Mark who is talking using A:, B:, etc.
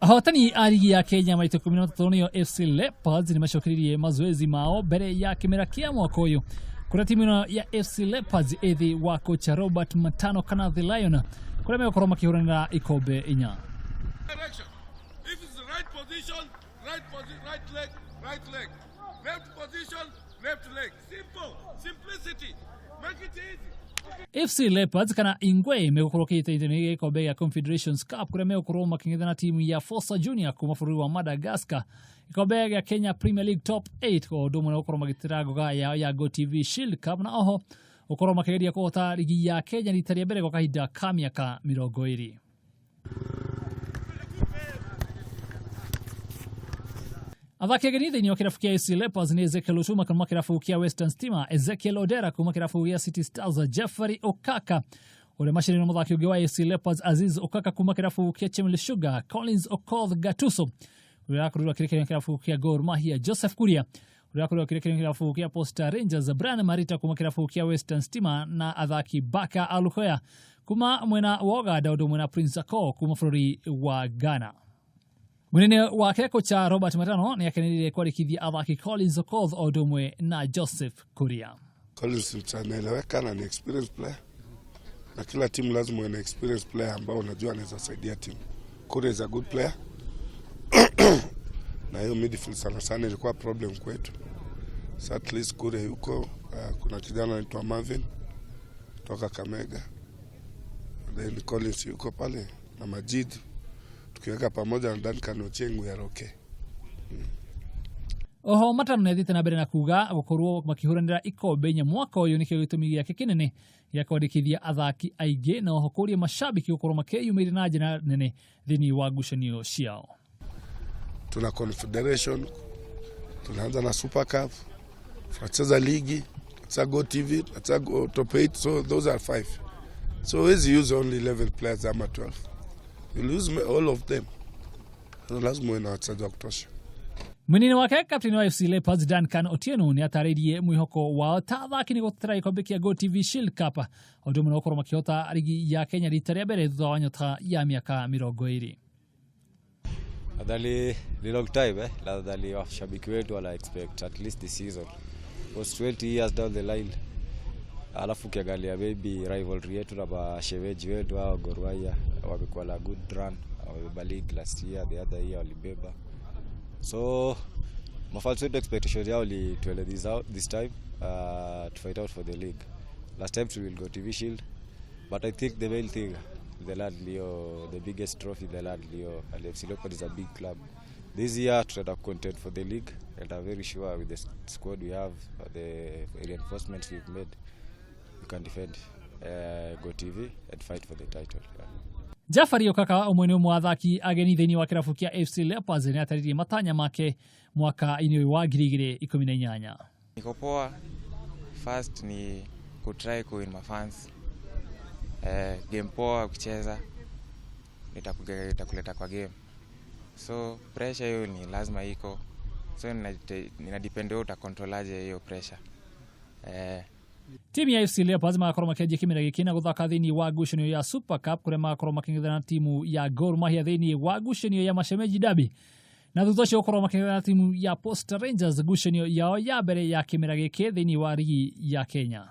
A: Ahotani a rigi ya Kenya maita 13 nĩo FC Leopards nĩ macokeririe mazoezi mao mbere ya kĩmera kĩa mwaka ũyũ, kũrĩa timu ĩno ya FC Leopards ĩthĩ wa kocha Robert Matano kana The Lion, kũrĩa megũkorwo makĩhũranĩra ikombe 4.
B: Direction. If it's the right position, right leg, right leg. Left position, left leg. Simple. Simplicity. Make it easy.
A: FC Leopards kana Ingwe megũkorwo kĩhĩtahĩtano gĩkombe gĩa Confederations Cup, kũrĩa megũkorwo makĩng'ethana timu ya Fosa Junior kuma bũrũri wa Madagascar. Gĩkombe gĩa Kenya Premier League Top 8, o ũndũ ũmwe na gũkorwo magĩtĩra ngoga yao ya GOtv Shield Cup, na oho gũkorwo makĩgeria kũhota rigi ya Kenya rita rĩa mbere gwa kahinda ka mĩaka 20. Athaki ageni thĩinĩ wa kĩrabu kĩa AC Leopards nĩ Ezekiel Otuma kuma kĩrabu kĩa Western Stima, Ezekiel Odera kuma kĩrabu gĩa City Stars, Jeffrey Okaka ũrĩa macinĩ na mũthaki ũngĩ wa AC Leopards Aziz Okaka kuma kĩrabu kĩa Chemli Sugar, Collins Okoth Gatuso ũrĩa akorirwo akĩrekererio kĩrabu kĩa Gor Mahia, Joseph Kuria ũrĩa akorirwo akĩrekererio kĩrabu kĩa Posta Rangers, Brian Marita kuma kĩrabu kĩa Western Stima, na athaki Baka Alukoya kuma mwena wa Uganda, ũndũ ũmwe na Prince Ako kuma bũrũri wa Ghana. Munene wake kocha Robert Matano nĩ akenereire kwandĩkithia athaki Collins Okoth o ũndũ ũmwe na Joseph Kuria.
B: Collins anaeleweka na ni experienced player, na kila timu lazima uwe na experienced player ambao unajua anaweza saidia timu. Kuria is a good player na hiyo midfield sana sana ilikuwa problem kwetu. So at least Kuria yuko, kuna kijana anaitwa Marvin toka Kamega, then Collins yuko pale na Majid, tukiweka pamoja na Duncan Ochieng we are okay.
A: Oho Matano nĩ athiĩte na mbere na kuga gũkorwo makĩhũranĩra ikombe 4 mwaka ũyũ nĩkĩo gĩtũmi gĩake kĩnene gĩa kwandĩkithia athaki aingĩ, na oho kũria mashabiki gũkorwo makĩyumĩria na njĩra nene thĩinĩ wa ngucanio ciao.
B: Tuna Confederation, tunaanza na Super Cup, tunacheza ligi, tunacheza Go TV, tunacheza Go Top 8, so those are 5. So huwezi use only 11 players ama 12. You lose all of them. So lazima uwe na wachezaji wa kutosha.
A: Mwena-inĩ wake kapteni wa FC Leopards Duncan Otieno nĩ atarĩirie mwĩhoko wao ta athaki nĩ gũtetera gĩkombe kĩa GOtv Shield Cup, o ũndũ ũmwe na gũkorwo makĩhota rigi ya Kenya rita rĩa mbere thutha wa nyota ya mĩaka 20.
C: Nadhani ni long time eh? Nadhani washabiki wetu wana expect at least this season. Was 20 years down the line. Alafu ukiangalia maybe rivalry yetu na mashemeji wetu hao Gor Mahia wamekuwa na good run, wamebeba league last year, the other year walibeba. So mafans wetu expectation yao li tuele this out this time, to fight out for the league. Last time we will go TV Shield, but I think the main thing, the land Leo, the biggest trophy the land Leo, and FC Leopards is a big club. This year tutaenda contend for the league, and I'm very sure with the squad we have, the reinforcements we've made, we can defend Go TV and fight for the title. Yeah.
A: Jafari Okaka ũmwe nĩ ũmwe wa athaki ageni thĩinĩ wa kĩrabu kĩa FC Leopards nĩ atarĩirie matanya make mwaka-inĩ ũyũ wa 2018.
D: Niko poa. First ni kutry kuwin mafans. Game poa ukicheza itakuleta kwa game. So pressure hiyo ni lazima iko. So nina depend wewe utacontrolaje hiyo pressure.
A: Timu ya FC Leopards magakorwo makĩanjia kĩmera gĩkĩ na gũthaka thĩinĩ wa ngucanio ya Super Cup, kũrĩa magakorwo makĩng'ethana na timu ya Gor Mahia thĩinĩ wa ngucanio ya Mashemeji Derby, na thutha ũcio gũkorwo makĩng'ethana na timu ya Posta Rangers ngucanio yao ya mbere ya kĩmera gĩkĩ thĩinĩ wa rigi ya Kenya.